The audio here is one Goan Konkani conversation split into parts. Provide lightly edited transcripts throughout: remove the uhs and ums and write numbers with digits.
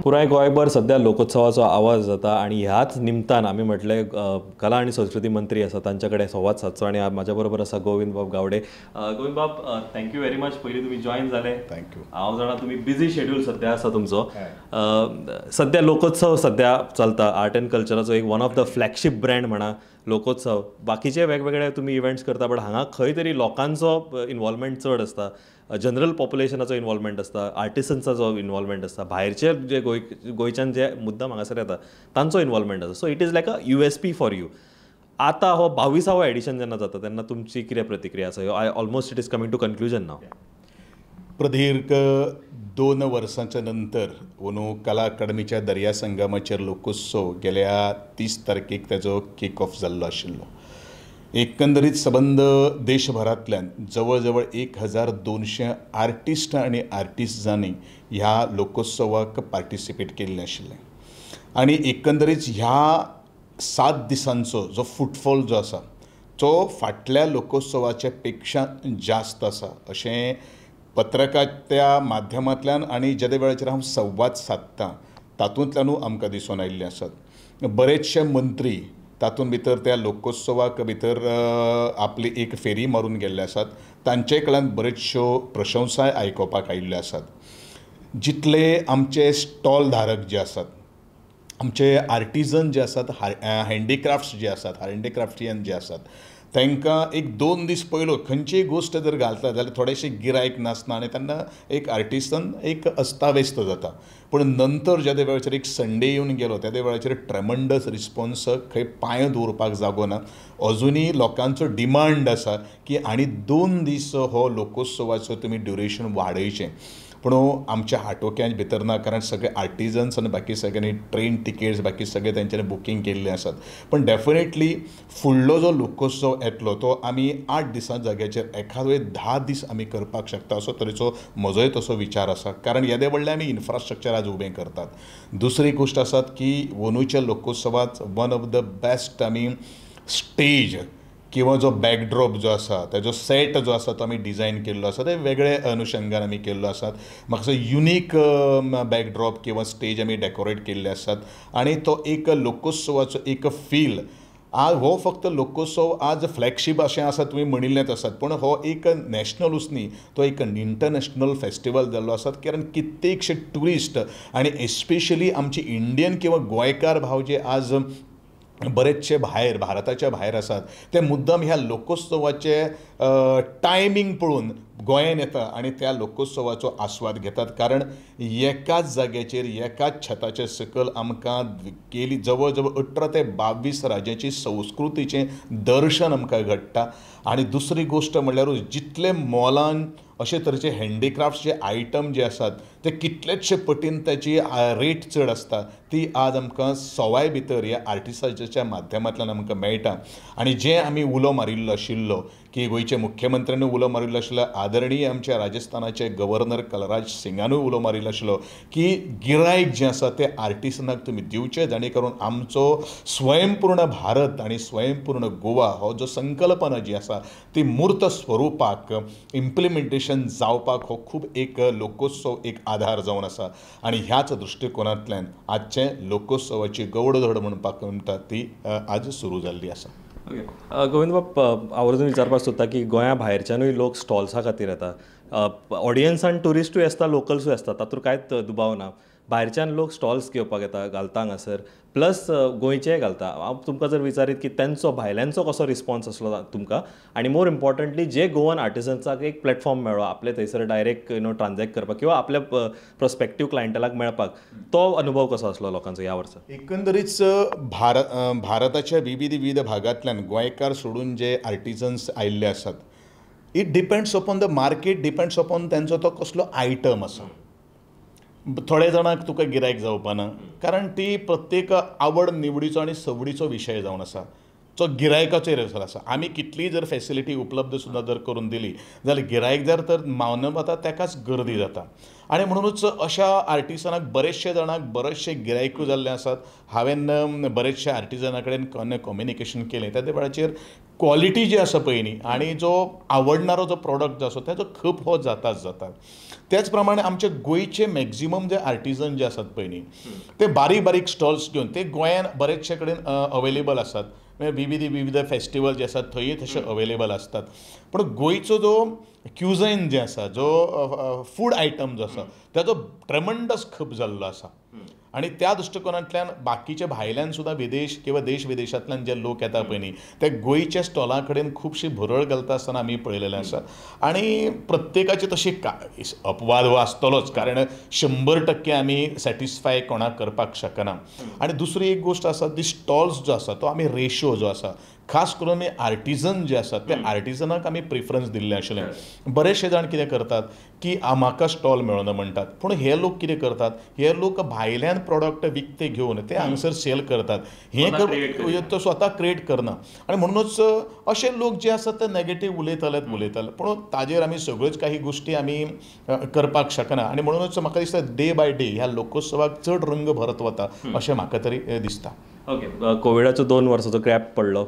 पुराय गोंयभर सध्या लोकोत्सवाचो आवाज जाता आनी ह्याच निमतान आमी म्हटलें कला आनी संस्कृती मंत्री आसा तांच्या कडेन संवाद सादचो आनी म्हाज्या बरोबर आसा गोविंद बाब गावडे. गोविंद बाब, thank you very much, पयलीं तुमी जॉयन जाले. Thank you. हांव जाणा तुमी बिजी शेड्यूल सध्या आसा तुमचो. सध्या लोकोत्सव सध्या चलता, आर्ट एंड कल्चराचो एक one of the flagship brand म्हणा लोकोत्सव. बाकीचे वेगवेगळे तुमी इव्हेंट्स करता, बट हांगा खंय तरी लोकांचो इन्वॉल्वमेंट चड आसता, जनरल पॉप्युलेशनाचो इन्वॉल्वमेंट आसता, आर्टिसन्साचो इन्वॉल्वमेंट आसता, भायरचे जे गोंयच्यान जे मुद्दाम हांगासर येता तांचो इन्वॉल्वमेंट आसता. So it is like a USP for you. आतां हो 22वो एडिशन जेन्ना जाता तेन्ना तुमची कितें प्रतिक्रिया आसा? I almost it is coming to conclusion now. प्रदीर्घ 2 वर्सांच्या नंतर अंदू कला अकादमीच्या दर्या संगमाचेर लोकोत्सव गेल्या 30 तारखेक ताजो किक ऑफ जाल्लो आशिल्लो. एकंदरीत सबंद देशभरांतल्यान जवळ जवळ 1200 आर्टिस्ट आनी आर्टिस्टांनी ह्या लोकोत्सवाक पार्टिसिपेट केल्लें आशिल्लें. आनी एकंदरीत ह्या 7 दिसांचो जो फुटफॉल जो आसा तो फाटल्या लोकोत्सवाच्या पेक्षा जास्त आसा अशें पत्रकाच्या माध्यमांतल्यान आनी जेदे वेळाचेर हांव संवाद सादता तातूंतल्यानूय आमकां दिसून आयिल्लें आसात. बरेचशे मंत्री तातूंत भितर त्या लोकोत्सवाक भितर आपली एक फेरी मारून गेल्ले आसात, तांचे कडल्यान बऱ्योचश्यो प्रशंसाय आयकुपाक आयिल्ल्यो आसात. जितले आमचे स्टॉल धारक जे आसात, आमचे आर्टिजन जे आसात, हँडीक्राफ्ट्स जे आसात, हँडीक्राफ्टियन जे आसात, तांकां एक 2 दीस पयलो खंयचीय गोश्ट जर घालता जाल्यार थोडेशें गिरायक नासना आनी तेन्ना एक आर्टिस्टान एक अस्ताव्यस्त जाता. पूण नंतर ज्या वेळाचेर एक संडे येवन गेलो त्या वेळाचेर ट्रेमंडस रिस्पोन्स, खंय पांय दवरपाक जागो ना. अजुनूय लोकांचो डिमांड आसा की आनी 2 दीस हो लोकोत्सवाचो तुमी ड्युरेशन वाडयचें. पूण आमच्या आटोक्यान भितर ना, कारण सगळे आर्टिजन्स आनी बाकी सगळ्यांनी ट्रेन टिकेट्स बाकी सगळे तेंच्यांनी बुकींग केल्ले आसात. पण डेफिनेटली फुडलो जो लोकोत्सव येतलो तो आमी 8 दिसां जाग्याचेर एखाद वेळ 10 दीस आमी करपाक शकता असो तरेचो म्हजोय तसो विचार आसा. कारण येदे व्हडलें आमी इन्फ्रास्ट्रक्चर आज उबें करतात. दुसरी गोश्ट आसात की अंदूच्या लोकोत्सवात वन ऑफ the best आमी स्टेज किंवा जो बॅकड्रॉप जो आसा ताजो सेट जो आसा तो आमी डिजायन केल्लो आसा, ते वेगळे अनुशंगान आमी केल्लो आसात. म्हाका युनीक बॅकड्रॉप किंवा स्टेज आमी डेकोरेट केल्ले आसात आनी तो एक लोकोत्सवाचो एक फील. आज हो फक्त लोकोत्सव आज फ्लॅगशीप अशें आसा तुमी म्हणिल्लेंच आसात, पूण हो एक नॅशनलूच न्ही, तो एक इंटरनॅशनल फेस्टिवल जाल्लो आसात. कारण कित्येकशे ट्युरिस्ट आनी एस्पेशली आमचे इंडियन किंवा गोंयकार भाव जे आज बरेचशे भायर भारताच्या भायर आसात ते मुद्दम ह्या लोकोत्सवाचे टायमींग पळोवन गोंयान येता आनी त्या लोकोत्सवाचो आस्वाद घेतात. कारण एकाच जाग्याचेर एकाच छताचे सकयल आमकां केली जवळ जवळ 18 ते 22 राज्याची संस्कृतीचें दर्शन आमकां घडटा. आनी दुसरी गोश्ट म्हणल्यारूच जितले मॉलान अशे तरेचे हँडीक्राफ्ट्स जे आयटम जे आसात ते कितलेचशे पटीन ताची रेट चड आसता ती आज आमकां सवाय भितर ह्या आर्टिस्टाच्या माध्यमांतल्यान आमकां मेळटा. आनी जें आमी उलो मारिल्लो आशिल्लो की गोंयच्या मुख्यमंत्र्यांनी उलो मारिल्लो आशिल्लो, आदरणीय आमच्या राजस्थानाचे गव्हर्नर कलराज सिंगानूय उलो मारिल्लो आशिल्लो की गिरायक जें आसा तें आर्टिसनाक तुमी दिवचें, जाणे करून आमचो स्वयंपूर्ण भारत आनी स्वयंपूर्ण गोवा हो जो संकल्पना जी आसा ती मूर्त स्वरुपाक इम्प्लिमेंटेशन जावपाक हो खूब एक लोकोत्सव एक आधार जावन आसा. आनी ह्याच दृश्टिकोनांतल्यान आजचे लोकोत्सवाची गौडधड म्हणपाक म्हणटा ती आज सुरू जाल्ली आसा. ओके गोविंद बाब, आवर्जून विचारपाक सोदता की गोंया भायरच्यानूय लोक स्टॉल्सा खातीर येता, ऑडियन्सान ट्युरिस्टूय आसता, लोकल्सूय आसता, तातूंत कांयच दुबाव ना. भायरच्यान लोक स्टॉल्स घेवपाक येता, घालता हांगासर, प्लस गोंयचेय घालता. हांव तुमकां जर विचारीत की तेंचो भायल्यांचो कसो रिस्पॉन्स आसलो तुमकां, आनी मोर इम्पॉर्टंटली जे गोवन आर्टिसन्साक एक प्लॅटफॉर्म मेळ्ळो आपले थंयसर डायरेक्ट you know transact करपाक किंवा आपल्या प्रोस्पेक्टीव क्लायंटलाक मेळपाक, तो अनुभव कसो आसलो लोकांचो ह्या वर्सा? एकंदरीच भारताच्या विविध विविध भागांतल्यान गोंयकार सोडून जे आर्टिजन्स आयिल्ले आसात, it depends upon the market, depends upon तेंचो तो कसलो आयटम आसा. थोडे जाणांक तुका गिरायक जावपाना, कारण ती प्रत्येक आवड निवडीचो आनी सवडीचो विशय जावन आसा. जो गिरायकाचेर आसा. आमी कितलीय जर फेसिलिटी उपलब्ध सुद्दां जर करून दिली जाल्यार गिरायक जर तर मावन वता ताकाच गर्दी जाता. आनी म्हणुनूच अशा आर्टिसनाक बरेचशे जाणांक बरेचशे गिरायकूय जाल्ले आसात. हांवें बरेचशे आर्टिजना कडेन कम्युनिकेशन केलें त्या वेळाचेर क्वॉलिटी जी आसा पळय न्ही आनी जो आवडणारो जो प्रोडक्ट जो आसा ताजो खप हो जाताच जाता. त्याच प्रमाणे आमचे गोंयचे मॅक्झिमम जे आर्टिजन जे आसात पळय न्ही ते बारीक बारीक स्टॉल्स घेवन ते गोंयान बरेचशे कडेन अवेलेबल आसात. विविध विविध फेस्टिवल जे आसात थंय तशे अवेलेबल आसतात. पूण गोंयचो जो क्युझायन जे आसा, जो फूड आयटम जो आसा ताजो ट्रेमंडस खप जाल्लो आसा. आनी त्या दृश्टिकोनांतल्यान बाकीचे भायल्यान सुद्दां विदेश किंवा देश विदेशांतल्यान जे लोक येता पळय न्ही ते गोंयच्या स्टॉला कडेन खुबशी भरळ घालता आसतना आमी पळयलेलें आसा. आनी प्रत्येकाची तशी अपवाद हो आसतलोच, कारण 100% आमी सॅटिस्फाय कोणाक करपाक शकना. आनी दुसरी एक गोश्ट आसा, ती स्टॉल्स जो आसा तो आमी रेशो जो आसा खास करून आमी आर्टिजन जे आसात ते आर्टिजनाक आमी प्रिफरन्स दिल्लें आशिल्लें. बरेचशे जाण कितें करतात की म्हाका स्टॉल मेळना म्हणटात, पूण हे लोक कितें करतात, हे लोक भायल्यान प्रोडक्ट विकते घेवन ते हांगसर सेल करतात. हें तो स्वता क्रिएट करना. आनी म्हणूनच अशे लोक जे आसात ते नेगेटीव उलयताले उलयताले, पूण ताजेर आमी सगळ्योच काही गोश्टी आमी करपाक शकना. आनी म्हणूनच म्हाका दिसता डे बाय डे ह्या लोकोत्सवाक चड रंग भरत वता अशें म्हाका तरी दिसता. ओके, कोविडाचो 2 वर्साचो ग्रॅप पडलो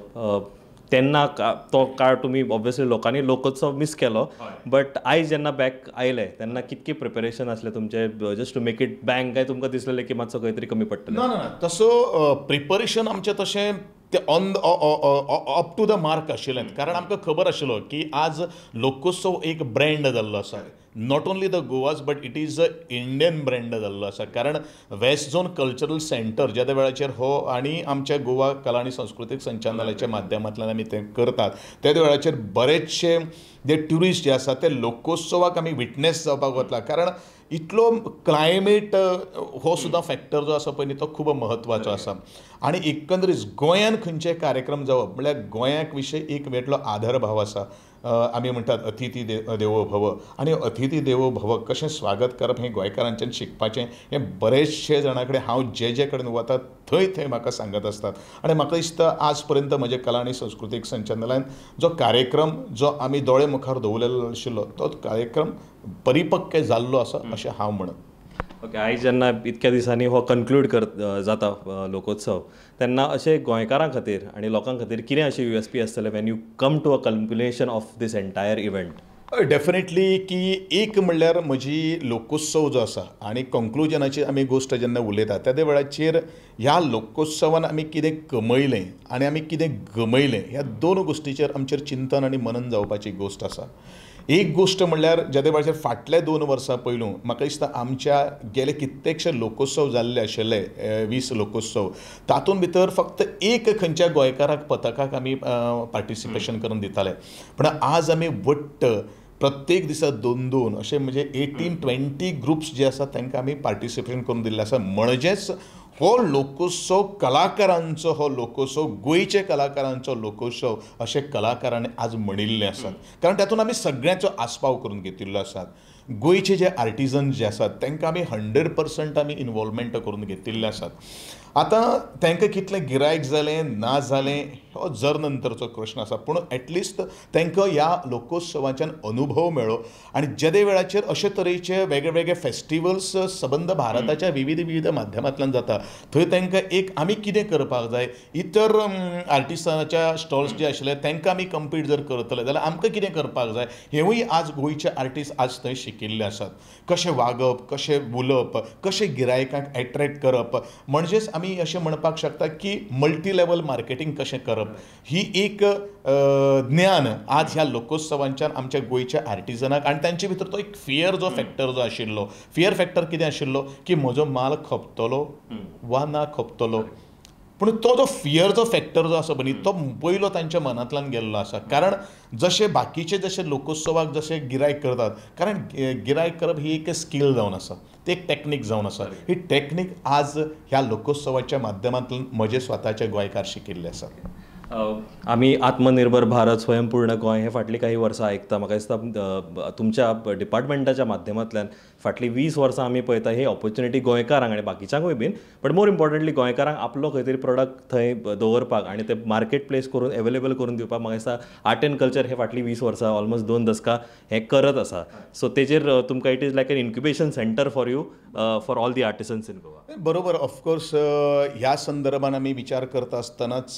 तेन्ना तो काळ तुमी ऑब्वियसली लोकांनी लोकोत्सव मिस केलो, बट आयज जेन्ना बॅक आयले तेन्ना कितके प्रिपेरेशन आसलें तुमचें just to make it bang, काय तुमकां दिसलेलें की मातसो खंय तरी कमी पडटलें? ना ना, तसो प्रिपरेशन आमचें तशें ते on up to the mark आशिल्लें, कारण आमकां खबर आशिल्लो की आज लोकोत्सव एक ब्रँड जाल्लो आसा. Not only the Goa's but it is a Indian brand जाल्लो आसा. कारण वेस्ट झोन कल्चरल सेंटर ज्या त्या वेळाचेर हो आनी आमच्या गोवा कला आनी संस्कृतीक संचालनालयाच्या माध्यमांतल्यान आमी तें करतात त्या वेळाचेर बरेचशे जे ट्युरिस्ट जे आसात ते लोकोत्सवाक आमी विटनेस जावपाक वतला. कारण इतलो क्लायमेट हो सुद्दां फॅक्टर जो आसा पळय न्ही तो खूब म्हत्वाचो आसा. आनी एकंदरीत गोंयान खंयचे कार्यक्रम जावप म्हणल्यार गोंयाक विशय एक वेगळो आदर भाव आसा. आमी म्हणटात अतिथी देवो भव, आनी अतिथी देवो भव कशें स्वागत करप हें गोंयकारांच्यान शिकपाचें हें बरेचशे जाणां कडेन हांव जे जे कडेन वता थंय थंय म्हाका सांगत आसतात. आनी म्हाका दिसता आज पर्यंत म्हज्या कला आनी संस्कृतीक संचालनालयान जो कार्यक्रम जो आमी दोळे मुखार दवरलेलो आशिल्लो तो कार्यक्रम परिपक्व जाल्लो आसा अशें हांव म्हणत. ओके, आयज जेन्ना इतक्या दिसांनी हो कन्क्लूड कर जाता लोकोत्सव तेन्ना अशें गोंयकारां खातीर आनी लोकां खातीर कितें अशें USP आसतलें when you come to a culmination of this entire event? Definitely की एक म्हणल्यार म्हजी लोकोत्सव जो आसा आनी कंक्लुजनाची आमी गोश्ट जेन्ना उलयता त्या वेळाचेर ह्या लोकोत्सवान आमी कितें कमयलें आनी आमी कितें गमयलें ह्या 2 गोश्टीचेर आमचेर चिंतन आनी मनन जावपाची गोश्ट आसा. एक गोश्ट म्हणल्यार ज्या वेळाचेर फाटल्या 2 वर्सां पयलू म्हाका दिसता आमच्या गेले कित्येकशे लोकोत्सव जाल्ले आशिल्ले 20 लोकोत्सव, तातूंत भितर फक्त एक खंयच्या गोंयकाराक पथकाक आमी पार्टिसिपेशन करून दिताले, पूण आज आमी वट्ट प्रत्येक दिसा 2-2 अशें म्हणजे 18-20 ग्रुप्स जे आसात तांकां आमी पार्टिसिपेशन करून दिल्लें आसा. म्हणजेच हो लोकोत्सव कलाकारांचो, हो लोकोत्सव गोंयचे कलाकारांचो लोकोत्सव अशें कलाकारांनी आज म्हणिल्लें आसात, कारण तातूंत आमी सगळ्यांचो आस्पाव करून घेतिल्लो आसात. गोंयचे जे आर्टिजन जे आसात तांकां आमी 100% आमी इनवॉल्वमेंट करून घेतिल्ले आसात. आतां तांकां कितलें गिरायक जालें ना जालें हो जर नंतरचो प्रश्न आसा, पूण एटलिस्ट तांकां ह्या लोकोत्सवाच्यान अनुभव मेळ्ळो. आनी जेदे वेळाचेर अशे तरेचे वेगळे वेगळे फेस्टिवल्स सबंद भारताच्या विविध विविध माध्यमांतल्यान जाता थंय तांकां एक आमी कितें करपाक जाय, इतर आर्टिस्टांच्या स्टॉल्स जे आशिल्ले तांकां आमी कम्पीट जर करतले जाल्यार आमकां कितें करपाक जाय हेंवूय आज गोंयचे आर्टिस्ट आज थंय शिकिल्ले आसात. कशें वागप, कशें उलोवप, कशें गिरायकांक एट्रेक्ट करप, म्हणजेच आमी अशें म्हणपाक शकता की मल्टी लेवल मार्केटींग कशें करप ही एक ज्ञान आज ह्या लोकोत्सवांच्यान आमच्या गोंयच्या आर्टिजनाक आनी तांचे भितर तो एक फियर जो फॅक्टर जो आशिल्लो, फियर फॅक्टर कितें आशिल्लो की म्हजो माल खपतलो वा ना खपतलो, पूण तो जो फियरचो फॅक्टर जो आसा पळय तो पयलो तांच्या मनांतल्यान गेल्लो आसा. कारण जशे बाकीचे जशे लोकोत्सवाक जशे गिरायक करतात, कारण गिरायक करप ही एक स्कील जावन आसा, ती एक टॅक्नीक जावन आसा. ही टॅक्नीक आज ह्या लोकोत्सवाच्या माध्यमांतल्यान म्हजे स्वताचे गोंयकार शिकिल्ले आसात. आमी आत्मनिर्भर भारत, स्वयंपूर्ण गोंय हे फाटलीं काही वर्सां आयकता. म्हाका दिसता तुमच्या डिपार्टमेंटाच्या माध्यमांतल्यान फाटलीं 20 वर्सां आमी पळयता ही ऑपॉर्च्युनिटी गोंयकारांक आनी बाकीच्यांकूय बीन, बट मोर इम्पॉर्टंटली गोंयकारांक आपलो खंय तरी प्रोडक्ट थंय दवरपाक आनी ते मार्केट प्लेस करून एवेलेबल करून दिवपाक म्हाका दिसता आर्ट एंड कल्चर हे फाटलीं 20 वर्सां ऑलमोस्ट 2 दसकां हें करत आसा. सो तेजेर तुमकां it is like an incubation centre for you for all the artisans in Goa. बरोबर, ऑफकोर्स ह्या संदर्भान आमी विचार करता आसतनाच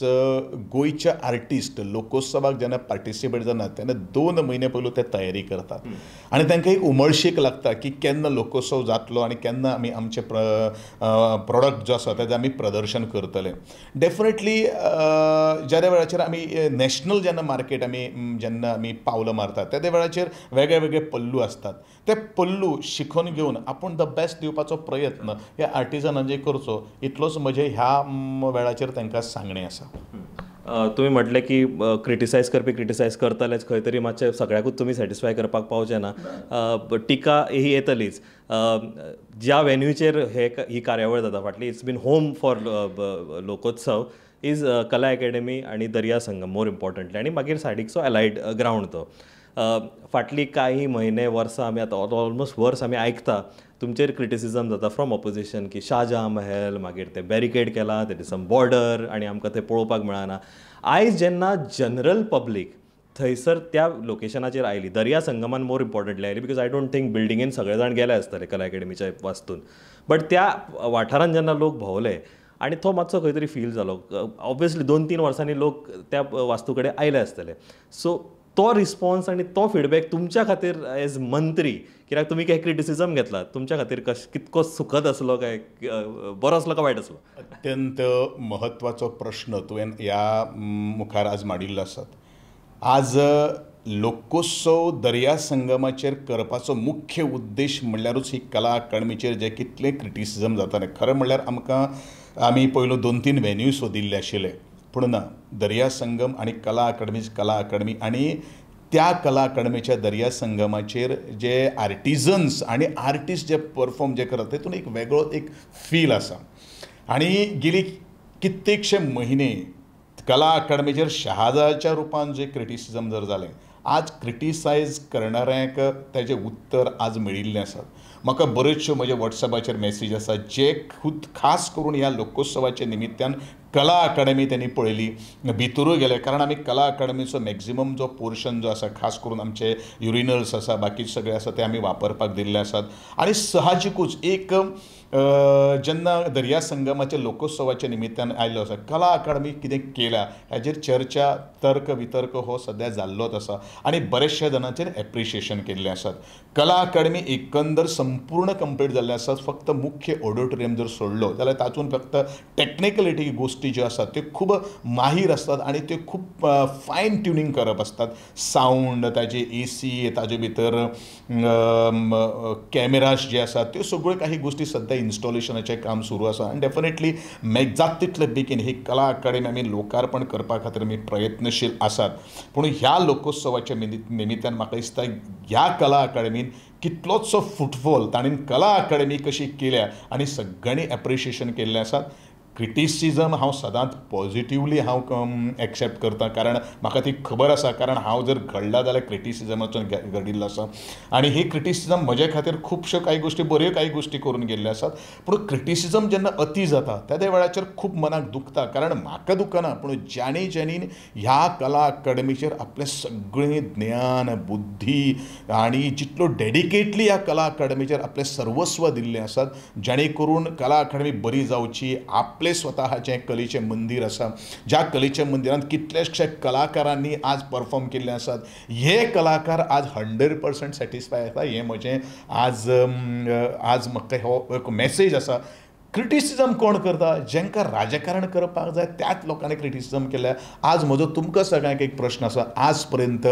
गोंयचे आर्टिस्ट लोकोत्सवाक जेन्ना पार्टिसिपेट जाता तेन्ना 2 म्हयने पयलू ते तयारी करतात आनी तांकां एक उमळशीक लागता की केन्ना लोकोत्सव जातलो आनी केन्ना आमी आमचे प्रोडक्ट जो आसा तेजें आमी प्रदर्शन करतले. डेफिनेटली ज्या वेळाचेर आमी नॅशनल जेन्ना मार्केट आमी जेन्ना आमी पावलां मारतात त्या वेळाचेर वेगळे वेगळे पल्लू आसतात, ते पल्लू शिकोवन घेवन आपूण the best दिवपाचो प्रयत्न ह्या आर्टिजनांचे करचो, इतलोच म्हजें ह्या वेळाचेर तांकां सांगणें आसा. तुमी म्हटलें की क्रिटिसायज करपी क्रिटिसायज करतलेच, खंय तरी मातशें सगळ्याकूच तुमी सॅटिस्फाय करपाक पावचे ना, टिका ही येतलीच. ज्या वेन्यूचेर ही कार्यावळ जाता फाटली, it's been home for Lokotsav is Kala academy आनी दर्या संगम मोर इम्पॉर्टंटली, आनी मागीर सायडीकचो एलायड ग्रावंड तो. फाटलीं काही म्हयने वर्सां आमी आतां ऑलमोस्ट वर्स आमी आयकता तुमचेर क्रिटिसिजम जाता फ्रॉम ऑपोजिशन की शाहजहां महल, मागीर ते बॅरिकेड केला, there is some border आनी आमकां थंय पळोवपाक मेळना. आयज जेन्ना जनरल पब्लीक थंयसर त्या लोकेशनाचेर आयली, दर्या संगमान मोर इम्पॉर्टंटली आयली, because I don't think बिल्डिंगेन सगळे जाण गेले आसतले कला एकेडमीच्या वास्तून, बट त्या वाठारान जेन्ना लोक भोंवले आनी तो मातसो खंय तरी फील जालो. ऑब्वियसली 2-3 वर्सांनी लोक त्या वास्तू कडेन आयले आसतले. सो तो रिस्पॉन्स आनी तो फिडबॅक तुमच्या खातीर एज मंत्री, कित्याक तुमी काय क्रिटिसिजम घेतला, तुमच्या खातीर कितको सुखद आसलो काय, बरो आसलो काय वायट आसलो? अत्यंत म्हत्वाचो प्रश्न तुवें ह्या मुखार आज मांडिल्लो आसात. आज लोकोत्सव दर्या संगमाचेर करपाचो मुख्य उद्देश म्हणल्यारूच ही कला अकादमीचेर जे कितलें क्रिटिसिजम जातालें, खरें म्हणल्यार आमकां आमी पयलो 2-3 व्हेन्यू सोदिल्ले आशिल्ले, पूण ना, दर्या संगम आनी कला अकादमी, कला अकादमी आनी त्या कला अकादमीच्या दर्या संगमाचेर जे आर्टिजन्स आनी आर्टिस्ट जे परफॉर्म जे करतात तेतून एक वेगळो एक फील आसा. आनी गेली कित्येकशे म्हयने कला अकादमीचेर शहाजाच्या रुपान जे क्रिटिसिजम जर जालें, आज क्रिटिसायज करणाऱ्यांक तेजें उत्तर आज मेळिल्लें आसा. म्हाका बऱ्योचश्यो म्हज्या वॉट्सॅपाचेर मॅसेज आसा जे खूद खास करून ह्या लोकोत्सवाच्या निमित्तान कला अकादमी त्यांनी पळयली, भितरूय गेले, कारण आमी कला अकादमीचो मॅक्झिमम जो पोर्शन जो आसा खास करून आमचे युरिनल्स आसा, बाकी सगळे आसा ते आमी वापरपाक दिल्ले आसात. आनी सहाजिकूच एक जेन्ना दर्या संगमाच्या लोकोत्सवाच्या निमित्तान आयिल्लो आसा, कला अकादमी कितें केल्या हाजेर चर्चा तर्क वितर्क हो सद्या जाल्लोच आसा आनी बरेचशे जाणांचेर एप्रिशिएशन केल्लें आसात. कला अकादमी एकंदर संपूर्ण कंप्लीट जाल्लें आसा, फक्त मुख्य ऑडिटोरियम जर सोडलो जाल्यार तातूंत फक्त टॅक्निकलिटी गोश्टी ज्यो आसात त्यो खूब माहीर आसतात आनी त्यो खूब फायन ट्युनींग करप आसतात. सावंड, ताजे ए सी, ताजे भितर कॅमेरास जे आसात त्यो सगळ्यो काही गोश्टी सद्या इन्स्टॉलेशनाचें काम सुरू आसा. आनी डेफिनेटली जाता तितले बेगीन ही कला अकादमी आमी लोकार्पण करपा खातीर आमी प्रयत्नशील आसात. पूण ह्या लोकोत्सवाच्या निमित्तान म्हाका दिसता ह्या कला अकादमीन कितलोचसो फुटफॉल ताणें कला अकादमी कशी केल्या आनी सगळ्यांनी एप्रिशिएशन केल्लें आसा. क्रिटिसिजम हांव सदांच पॉजिटिवली हांव एक्सेप्ट करता, कारण म्हाका ती खबर आसा, कारण हांव जर घडला जाल्यार क्रिटिसिजमाचो घडिल्लो आसा आनी ही क्रिटिसिजम म्हजे खातीर खुबश्यो कांय गोश्टी बऱ्यो कांय गोश्टी करून गेल्ल्यो आसात. पूण क्रिटिसिजम जेन्ना अती जाता त्या वेळाचेर खूब मनाक दुखता, कारण म्हाका दुखना पूण ज्याणी ज्यांनी ह्या कला अकादमीचेर आपलें सगळें ज्ञान, बुद्धी आनी जितलो डेडिकेटली ह्या कला अकादमीचेर आपलें सर्वस्व दिल्लें आसात, जेणे करून कला अकादमी बरी जावची, आपले स्वतःचें कलेचें मंदीर आसा, ज्या कलेच्या मंदिरांत कितलेशे कलाकारांनी आज परफॉर्म केल्ले आसात, हे कलाकार आज 100% सॅटिस्फाय आसा. हें म्हजें आज आज म्हाका हो एक मॅसेज आसा. क्रिटिसिजम कोण करता? जेंकां राजकारण करपाक जाय त्याच लोकांनी क्रिटिसिजम केल्या. आज म्हजो तुमकां सगळ्यांक एक प्रश्न आसा, आज पर्यंत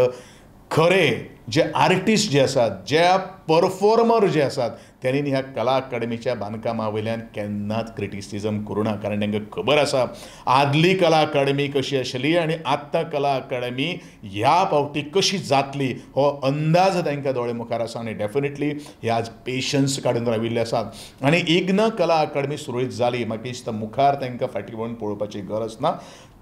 खरें जे आर्टिस्ट जे आसात, जे परफॉर्मर जे आसात, त्यांनी ह्या कला अकादमीच्या बांदकामा वयल्यान केन्नाच क्रिटिसिजम करूं ना, कारण तांकां खबर आसा आदली कला अकादमी कशी आशिल्ली आनी आत्तां कला अकादमी ह्या फावटी कशी जातली हो अंदाज तांकां दोळे मुखार आसा. आनी डेफिनेटली हे आज पेशन्स काडून राविल्ले आसात आनी एकदां कला अकादमी सुरळीत जाली म्हाका दिसता मुखार तांकां फाटीं वळून पळोवपाची गरज ना.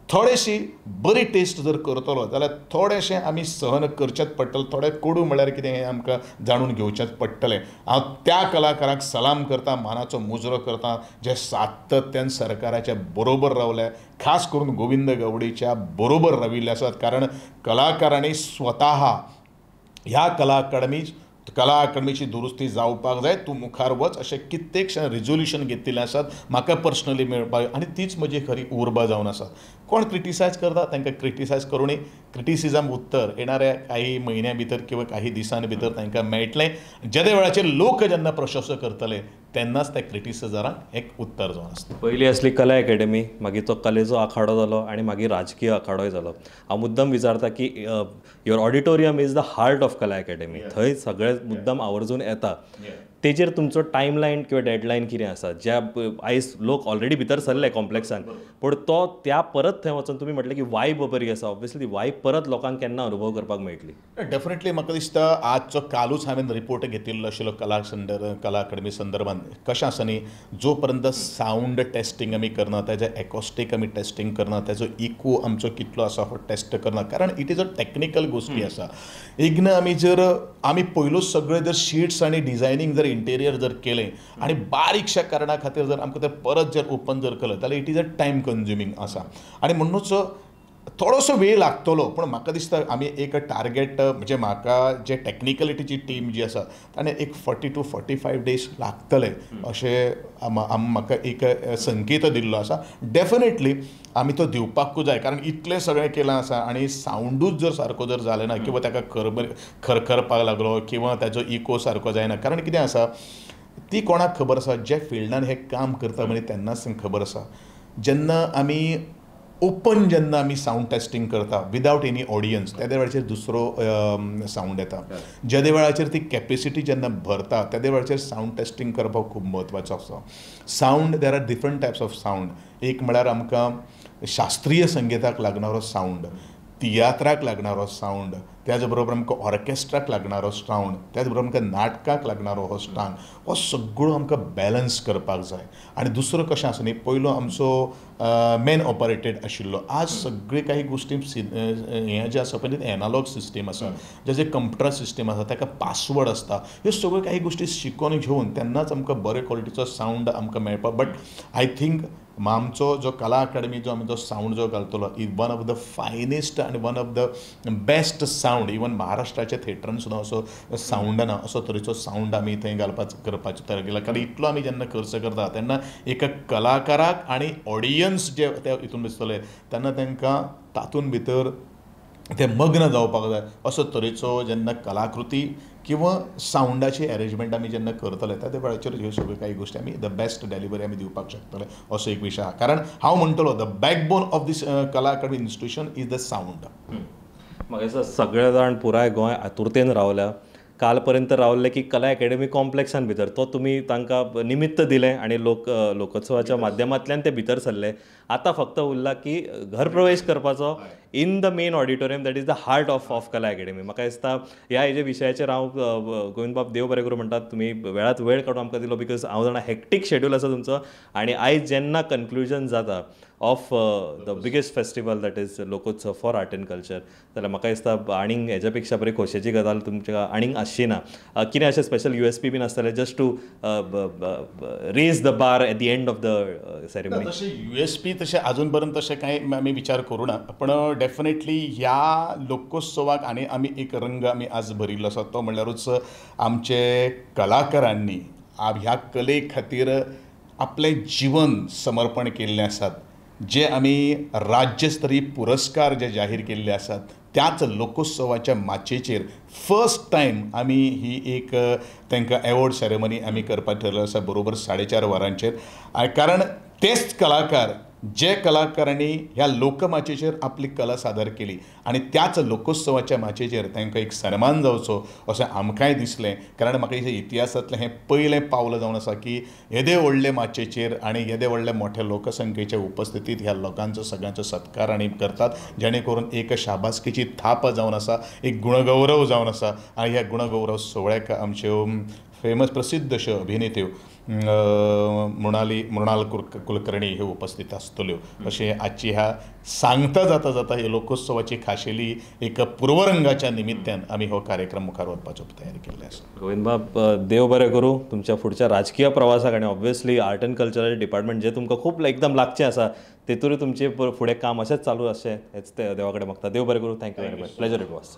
थोडेशी बरी टेस्ट जर करतलो जाल्यार थोडेशें आमी सहन करचेंच पडटलें, थोडे कोडू म्हळ्यार कितें हें आमकां जाणून घेवचेंच पडटलें. हांव त्या कलाकाराक सलाम करता, मानाचो मुजरो करता जे सातत्यान सरकाराच्या बरोबर रावले, खास करून गोविंद गावडेच्या बरोबर राविल्ले आसात. कारण कलाकारांनी स्वता ह्या कला अकादमीची दुरुस्ती जावपाक जाय, तूं मुखार वच अशें कित्येकशें रिजोल्युशन घेतिल्लें आसात म्हाका पर्सनली मेळपाक, आनी तीच म्हजी खरी उर्बा जावन आसा. कोण क्रिटिसायज करता तांकां क्रिटिसायज करूं नये, क्रिटिसिजम उत्तर येणाऱ्या काही म्हयन्या भितर किंवा काही दिसां भितर तांकां मेळटलें. जेदे वेळाचेर लोक जेन्ना प्रशंसा करतले तेन्नाच त्या क्रिटिसिजमाक एक उत्तर जावन आसता. पयली आसली कला अकॅडमी, मागीर तो कलेचो आखाडो जालो आनी मागीर राजकीय आखाडोय जालो. हांव मुद्दम विचारता की your auditorium is the heart of Kala Akademi, थंय सगळे मुद्दम आवर्जून येता, तेजेर तुमचो टायमलायन किंवा डेडलायन कितें आसा? ज्या आयज लोक ऑलरेडी भितर सरले कॉम्प्लेक्सान, पूण तो त्या परत थंय वचून तुमी म्हटलें की वायब बरी आसा, ऑब्वियसली वायब परत लोकांक केन्ना अनुभव करपाक मेळटली? डेफिनेटली म्हाका दिसता आजचो कालूच हांवें रिपोर्ट घेतिल्लो आशिल्लो कला अकादमी संदर्भात. कशें आसा न्ही, जो पर्यंत सावंड टेस्टींग आमी करना, ताजें एकॉस्टीक आमी टेस्टींग करना, ताजो इको आमचो कितलो आसा हो टेस्ट करना, कारण it is a technical गोश्टी आसा. एकना आमी जर आमी पयलूच सगळे जर शिट्स आनी डिझायनींग जर इंटेरियर जर केलें आनी बारीकशा कारणा खातीर जर आमकां तें परत जर ओपन जर केलें जाल्यार it is a time consuming आसा, आनी म्हणूच थोडोसो वेळ लागतलो. पूण म्हाका दिसता आमी एक टार्गेट म्हणजे म्हाका जे टॅक्निकलिटीची टीम जी आसा ताणें एक 40 to 45 days लागतले अशें म्हाका एक संकेत दिल्लो आसा. डेफिनेटली आमी तो दिवपाकूच जाय, कारण इतलें सगळें केलां आसा आनी सावंडूच जर सारको जर जालें ना किंवा ताका खरखरपाक लागलो किंवा ताजो इको सारको जायना, कारण कितें आसा ती कोणाक खबर आसा जे फिल्डान हें काम करता म्हणजे तेन्नाच खबर आसा. जेन्ना आमी ओपन जेन्ना आमी सावंड टेस्टींग करता विदावट एनी ऑडियन्स तेदे वेळाचेर दुसरो सावंड येता, जेदे वेळाचेर ती कॅपेसिटी जेन्ना भरता तेदे वेळाचेर सावंड टेस्टींग करपाक खूब म्हत्वाचो आसता. Sound, there are different types of sound. एक म्हळ्यार आमकां शास्त्रीय संगीताक लागणारो सावंड, तियात्राक लागणारो सावंड, त्याच बरोबर आमकां ऑर्केस्ट्राक लागणारो सावंड, त्याच बरोबर आमकां नाटकाक लागणारो हो सावंड, हो सगळो आमकां बॅलन्स करपाक जाय. आनी दुसरो कशें आसा न्ही, पयलो आमचो मॅन ऑपरेटेड आशिल्लो, आज सगळे काही गोश्टी हें जें आसा पळय एनालॉग सिस्टीम आसा, जें कंप्युटर सिस्टीम आसा ताका पासवर्ड आसता, ह्यो सगळ्यो काही गोश्टी शिकोवन घेवन तेन्नाच आमकां बरे क्वॉलिटीचो सावंड आमकां मेळपाक. बट I think आमचो जो कला अकादमी जो आमी जो सावंड जो घालतलो is one of the finest आनी one of the best sound. Even महाराष्ट्राच्या थिएटरान सुद्दां असो सावंड ना, असो तरेचो सावंड आमी थंय घालपाचो करपाचो तयार केला. कारण इतलो आमी जेन्ना खर्च करता तेन्ना एका कलाकाराक आनी ऑडियन्स जे त्या हितून दिसतले तेन्ना तांकां तातूंत भितर ते मग्न जावपाक जाय. असो तरेचो जेन्ना कलाकृती किंवा सावंडाची एरेंजमेंट आमी जेन्ना करतले त्या वेळाचेर ह्यो सगळ्यो काही गोश्टी आमी the best delivery आमी दिवपाक शकतले असो एक विशय आहा. कारण हांव म्हणटलो the backbone of this Kala Akademi institution is the sound. म्हाका दिसता सगळे जाण पुराय गोंय आतुरतेन रावल्या, काल पर्यंत रावल्ले की कला अकॅडमी कॉम्प्लेक्सान भितर तो तुमी तांकां निमित्त दिलें आनी लोकोत्सवाच्या माध्यमांतल्यान ते भितर सरले. आतां फक्त उरला की घर प्रवेश करपाचो in the main auditorium, that is the heart of Kala Akademi. म्हाका दिसता ह्या हेजे विशयाचेर हांव गोविंदबाब देव बरें करूं म्हणटात, तुमी वेळात वेळ काडून आमकां दिलो, because हांव जाणा हेक्टीक शेड्यूल आसा तुमचो. आनी आयज जेन्ना कन्क्लुजन जाता of the biggest festival that is Lokotsav for art and culture, जाल्यार म्हाका दिसता आनीक हेज्या पेक्षा बरी खोशयेची गजाल तुमच्या आनीक आसची ना. कितें अशें स्पेशल USP बीन आसतलें just to raise the bar at the end of the ceremony? तशें USP तशें अजून पर्यंत तशें कांय आमी विचार करूं ना, पण डेफिनेटली ह्या लोकोत्सवाक आनी आमी एक रंग आमी आज भरिल्लो आसा तो म्हणल्यारूच आमचे कलाकारांनी ह्या कले खातीर आपलें जिवन समर्पण केल्लें आसात, जे आमी राज्यस्तरीय पुरस्कार जे जाहीर केल्ले आसात त्याच लोकोत्सवाच्या माचयेचेर फर्स्ट टायम आमी ही एक तांकां एवॉर्ड सेरेमनी आमी करपाक ठरलें आसा बरोबर 4:30 वरांचेर. कारण तेच कलाकार जे कलाकारांनी ह्या लोकमाचयेचेर आपली कला सादर केली आनी त्याच लोकोत्सवाच्या माचयेचेर तांकां एक सन्मान जावचो अशें आमकांय दिसलें. कारण म्हाका दिसता इतिहासांतलें हें पयलें पावल जावन आसा की येदे व्हडले माचयेचेर आनी येदे व्हडले मोठ्या लोकसंख्येच्या उपस्थितींत ह्या लोकांचो सगळ्यांचो सत्कार आनी करतात, जेणे करून एक शाबासकीची थाप जावन आसा, एक गुणगौरव जावन आसा. आनी ह्या गुणगौरव सोहळ्याक आमच्यो फेमस प्रसिद्ध अश्यो अभिनेत्यो मृणाल कुलकर्णी ह्यो उपस्थित आसतल्यो. अशें आजची ह्या सांगता जाता जाता ही लोकोत्सवाची खाशेली एक पूर्वरंगाच्या निमित्त्यान आमी हो कार्यक्रम मुखार व्हरपाचो तयारी केल्ली आसा. गोविंदबाब, देव बरें करूं तुमच्या फुडच्या राजकीय प्रवासाक आनी obviously art and cultural department जे तुमकां खूब एकदम लागचें आसा तेतूरूय तुमचें फुडें काम अशेंच चालू आसचें हेंच देवा कडेन मागता. देव बरें करूं. Thank you very much. Pleasure it was.